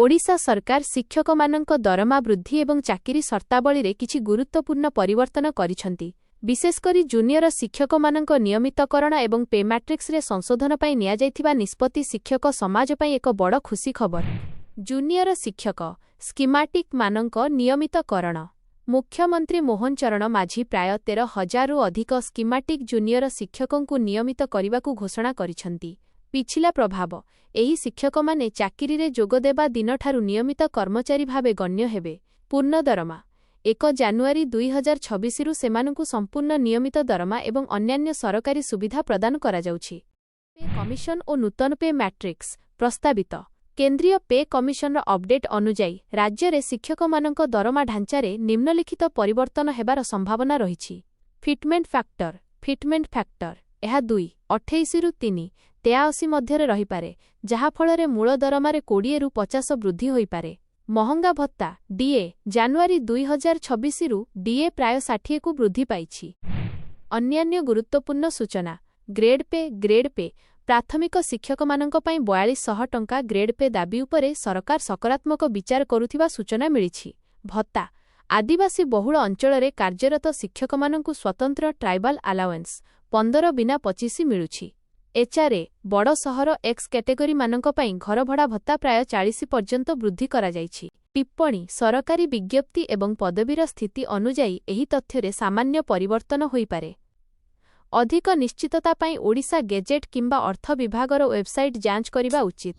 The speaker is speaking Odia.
ଓଡ଼ିଶା ସରକାର ଶିକ୍ଷକମାନଙ୍କ ଦରମା ବୃଦ୍ଧି ଏବଂ ଚାକିରି ସର୍ତ୍ତାବଳୀରେ କିଛି ଗୁରୁତ୍ୱପୂର୍ଣ୍ଣ ପରିବର୍ତ୍ତନ କରିଛନ୍ତି। ବିଶେଷକରି ଜୁନିୟର ଶିକ୍ଷକମାନଙ୍କ ନିୟମିତକରଣ ଏବଂ ପେ ମ୍ୟାଟ୍ରିକ୍ସରେ ସଂଶୋଧନ ପାଇଁ ନିଆଯାଇଥିବା ନିଷ୍ପତ୍ତି ଶିକ୍ଷକ ସମାଜ ପାଇଁ ଏକ ବଡ଼ ଖୁସି ଖବର। ଜୁନିୟର ଶିକ୍ଷକ, ସ୍କିମାଟିକ୍ ମାନଙ୍କ ନିୟମିତକରଣ। ମୁଖ୍ୟମନ୍ତ୍ରୀ ମୋହନ ଚରଣ ମାଝୀ ପ୍ରାୟ 13,000ରୁ ଅଧିକ ସ୍କିମାଟିକ୍ ଜୁନିୟର ଶିକ୍ଷକଙ୍କୁ ନିୟମିତ କରିବାକୁ ଘୋଷଣା କରିଛନ୍ତି। ପିଛିଲା ପ୍ରଭାବ: ଏହି ଶିକ୍ଷକମାନେ ଚାକିରିରେ ଯୋଗଦେବା ଦିନଠାରୁ ନିୟମିତ କର୍ମଚାରୀ ଭାବେ ଗଣ୍ୟ ହେବେ। ପୂର୍ଣ୍ଣ ଦରମା: 1 ଜାନୁଆରୀ 2026ରୁ ସେମାନଙ୍କୁ ସମ୍ପୂର୍ଣ୍ଣ ନିୟମିତ ଦରମା ଏବଂ ଅନ୍ୟାନ୍ୟ ସରକାରୀ ସୁବିଧା ପ୍ରଦାନ କରାଯାଉଛି। ପେ କମିଶନ ଓ ନୂତନ ପେ ମ୍ୟାଟ୍ରିକ୍ସ ପ୍ରସ୍ତାବିତ। କେନ୍ଦ୍ରୀୟ ପେ କମିଶନର ଅପଡେଟ୍ ଅନୁଯାୟୀ ରାଜ୍ୟରେ ଶିକ୍ଷକମାନଙ୍କ ଦରମା ଢାଞ୍ଚାରେ ନିମ୍ନଲିଖିତ ପରିବର୍ତ୍ତନ ହେବାର ସମ୍ଭାବନା ରହିଛି। Fitment factor. ଫିଟମେଣ୍ଟ ଫ୍ୟାକ୍ଟର: ଏହା 2.28ରୁ 3.83 ମଧ୍ୟରେ ରହିପାରେ, ଯାହାଫଳରେ ମୂଳ ଦରମାରେ 20ରୁ 50 ବୃଦ୍ଧି ହୋଇପାରେ। ମହଙ୍ଗା ଭତ୍ତା, ଡିଏ: ଜାନୁଆରୀ 2026ରୁ ଡିଏ ପ୍ରାୟ 60କୁ ବୃଦ୍ଧି ପାଇଛି। ଅନ୍ୟାନ୍ୟ ଗୁରୁତ୍ୱପୂର୍ଣ୍ଣ ସୂଚନା। Grade pay. ଗ୍ରେଡ୍ ପେ: ପ୍ରାଥମିକ ଶିକ୍ଷକମାନଙ୍କ ପାଇଁ 4200 ଟଙ୍କା ଗ୍ରେଡ୍ ପେ ଦାବି ଉପରେ ସରକାର ସକାରାତ୍ମକ ବିଚାର କରୁଥିବା ସୂଚନା ମିଳିଛି। ଭତ୍ତା: ଆଦିବାସୀ ବହୁଳ ଅଞ୍ଚଳରେ କାର୍ଯ୍ୟରତ ଶିକ୍ଷକମାନଙ୍କୁ ସ୍ୱତନ୍ତ୍ର ଟ୍ରାଇବାଲ ଆଲାୱେନ୍ସ 15 ବିନା 25 ମିଳୁଛି। ଏଚ୍ଆର୍ଏ: ବଡ଼ ସହର ଏକ୍ସ କ୍ୟାଟେଗୋରୀମାନଙ୍କ ପାଇଁ ଘରଭଡ଼ା ଭତ୍ତା ପ୍ରାୟ 40 ପର୍ଯ୍ୟନ୍ତ ବୃଦ୍ଧି କରାଯାଇଛି। ଟିପ୍ପଣୀ: ସରକାରୀ ବିଜ୍ଞପ୍ତି ଏବଂ ପଦବୀର ସ୍ଥିତି ଅନୁଯାୟୀ ଏହି ତଥ୍ୟରେ ସାମାନ୍ୟ ପରିବର୍ତ୍ତନ ହୋଇପାରେ। ଅଧିକ ନିଶ୍ଚିତତା ପାଇଁ ଓଡ଼ିଶା ଗେଜେଟ୍ କିମ୍ବା ଅର୍ଥ ବିଭାଗର ୱେବସାଇଟ୍ ଯାଞ୍ଚ କରିବା ଉଚିତ।